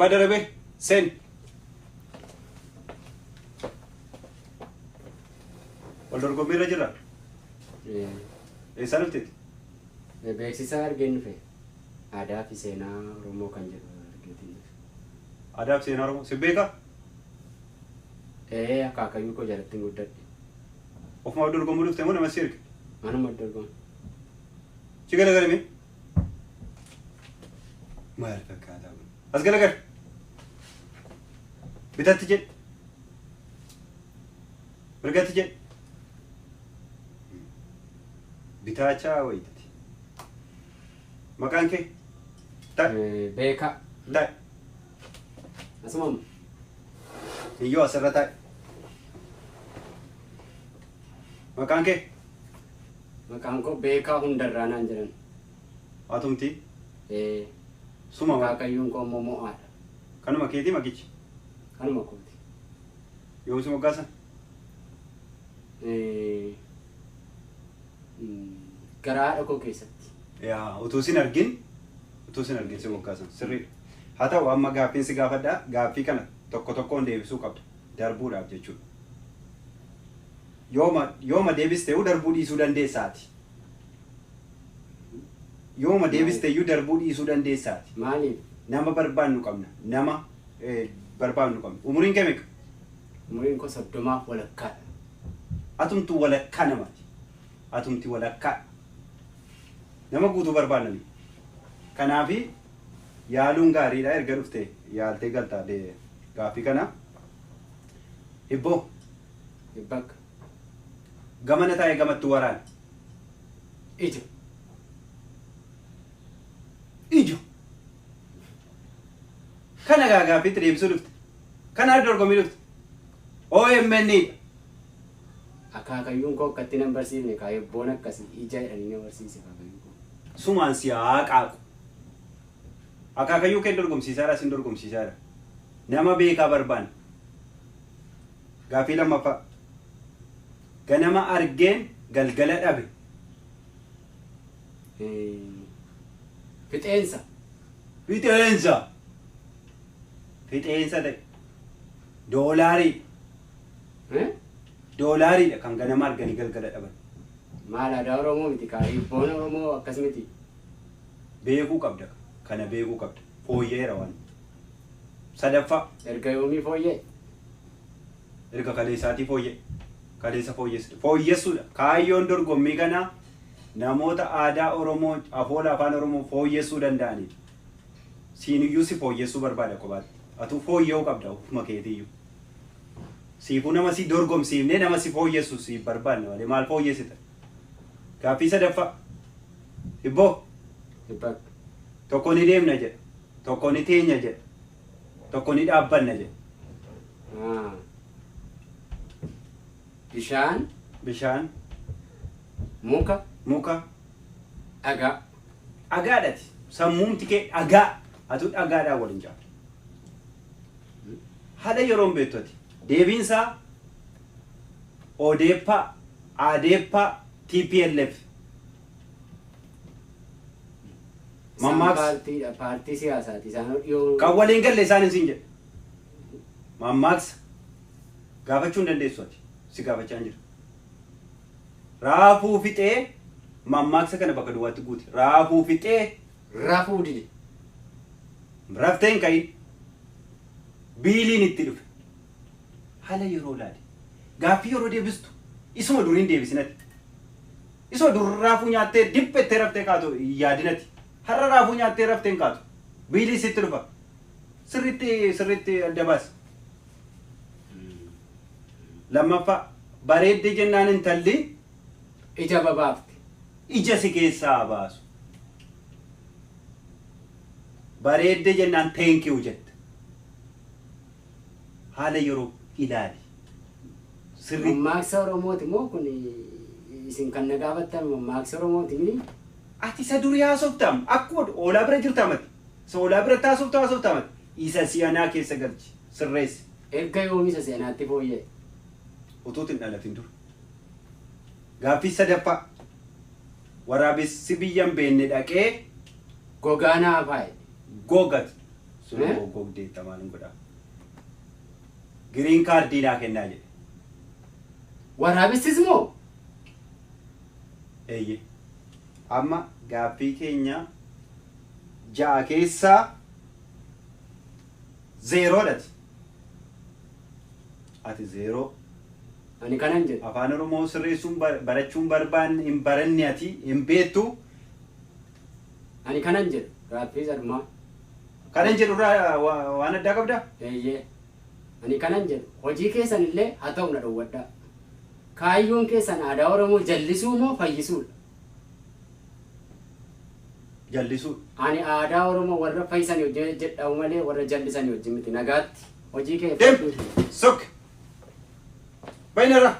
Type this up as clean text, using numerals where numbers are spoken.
Abbaa Darabee seen. Wal dorgommii irra jirra. Eessaa dhufteeti? Beeksisa argeen dhufe. Aadaa fi seenaa Oromoo kan jedhu argeetiin dhufe. Aadaa fi seenaa Oromoo. Si beekaa? Ee, akaakayyuu koo jalatti hin guddadhe. Ofumaaf dorgomuu dhufte moo nama si erge? Manuma dorgoma. Chi galagale mee? Maal fakkaataa kun? As galagali. Bitatti jedhi. Mirgatti jedhi. Bitaachaa wayitati. Maqaan kee? Ta'i. Beekaa. Ta'i. Asuma. Iyyoo asirra ta'i. Maqaan kee? Maqaan koo Beekaa Hundarraa naan jedhan. Atumti? Ee. Suma maal? Akaakayyuun koo immoo Mo'aadha. Kanuma keetii maqichi? Kanuma kooti. Yoom si moggaasan? Garaa haadha koo keessatti. Yaa utuu sin argin utuu sin argin si moggaasan sirriidha. Haa ta'u amma gaaffiin si gaafadha, gaaffii kana tokko tokkoon deebisuu qabda darbuudhaaf jechuudha. Yooma yooma deebisteeyyuu darbuu dhiisuu dandeessaati. Yooma deebisteeyyuu darbuu dhiisuu dandeessaati. Maaliif? Nama barbaannu qabna. Nama barbaannu qabna. Umuriin kee meeqa? Umuriin koo 30f walakkaadha. Atumtu walakkaa namaati. Atumti walakkaa. Nama guutuu barbaanna nuyi. Kanaafi yaaluun gaariidha erga dhufte yaaltee galta gaaffii kana. Hibboo. Hibbakka. Gamana taa'ee gamatti waraana. Ija. Ijo. Kana gaa gaaffiitti deebisuu dhufte. Kana dorgommii dhufte. OMN dha. Akaakayyuun koo akkatti nan barsiifne kaa hibboon akkasii ija jedhanii na barsiise akaakayyuun koo. Sumaan si haa qaaqu. Akaakayyuu kee dorgomsiisaadha sin dorgomsiisaadha. Nama beekaa barbaanna. Gaaffii lammaffaa. Ganama argeen galgala dhabe. Fixeensa. Fixeensa. Fixeensa ta'e. Doolaarii. Doolaariidha kan ganama arganii galgala dhaban. Maal aadaa Oromoo miti kaa hibboon Oromoo akkas miti. Beekuu qabda kana beekuu qabda. Fooyya'eera waan. Sadaffaa. Erga yoomii fooyya'e? Erga kaleessaatii fooyya'e. Kaleessa fooyyessu. Fooyyessuudha. Kaayyoon dorgommii kanaa namoota aadaa Oromoo afoola afaan Oromoo fooyyessuu danda'anidha. Siiniyyuu si fooyyessuu barbaada kophaatti. Atuu fooyya'uu qabda ofuma keetiiyyuu. Siifuu nama si dorgomsiifnee nama si fooyyessu siif barbaanne malee maal fooyyessita? Gaaffii sadaffaa. Hibboo. Hibbak. Tokko ni deemna jedha. Tokko ni teenya jedha. Tokko ni dhaabbanna jedha. Bishaan. Bishaan. Muka. Muka. Dhagaa. Dhagaadhati. Sammuumti kee dhagaa. Atuu dhagaadhaan waliin caalu. Haala yeroon beektu ati. Deebiinsaa Odeepaa, Adeepaa, TPLF. Isaan Mammaaksa. paartiidha, paartii siyaasaati. Isaan dhiyoo. Kan waliin galle isaan siin jedhe. Mammaaksa. Gaafachuu hin dandeessu ati. Si gaafachaa hin jiru. Raafuu fixee mammaaksa kana bakka duwwaatti guuti. Raafuu fixee. Rafuu dide. Raftee hin ka'in. Biiliin itti dhufe. Haala yeroo laali. Gaaffii yeroo deebistu isuma duriin deebisinati. Isuma dur raafuu nyaattee dhiphettee raftee kaatu hin yaadinati. Har'a raafuu nyaattee raftee hin kaatu. Biilii sitti dhufa. Sirriitti sirriitti adda baasi. Lammaffaa bareedde jennaan intalli ija babaafte. Ija si keessaa baasu. Bareedde jennaan thank you jette. Haala yeroo ilaali. Sirriitti. Mammaaksa Oromooti moo kun isin kan na gaafattan mammaaksa Oromooti mini? Ati isa durii haasoftaam akkuma oolaa bira jirtaam ati. Isa oolaa biratti haasoftu haasoftaam ati. Isa si'anaa keessa galchi. Sirreessi. Erga yoomii isa si'anaatti fooyya'e? Utuuti hin dhalatin dura. Gaaffii sadaffaa. Waraabessi biyya hin beekne dhaqee. Gogaa naa faaye. Gogat. Sun gogdeetta maal godhaa. Green card naa kennaa jedhe. Waraabessis moo? Eeyyee. Amma gaaffii keenya 6 keessaa 0dhati. Ati 0. Ani kanan jedhu. Afaan Oromoo sirreessuun barachuun barbaanne hin baranne ati hin beektu. Ani kanan jedhu. Gaaffii sadhumaa. Kanan jedhu irraa waan addaa qabdaa? Eeyyee. Ani kanan jedhu. Hojii keessan illee haa ta'u na dhowwadhaa. Kaayyoon keessan aadaa Oromoo jallisuu moo fayyisuudha? Jallisuu. Ani aadaa Oromoo warra fayyisanii wajjin hojjedhamu malee warra jallisanii wajjin miti. Nagaatti hojii kee Deem! Sok! Bainarra!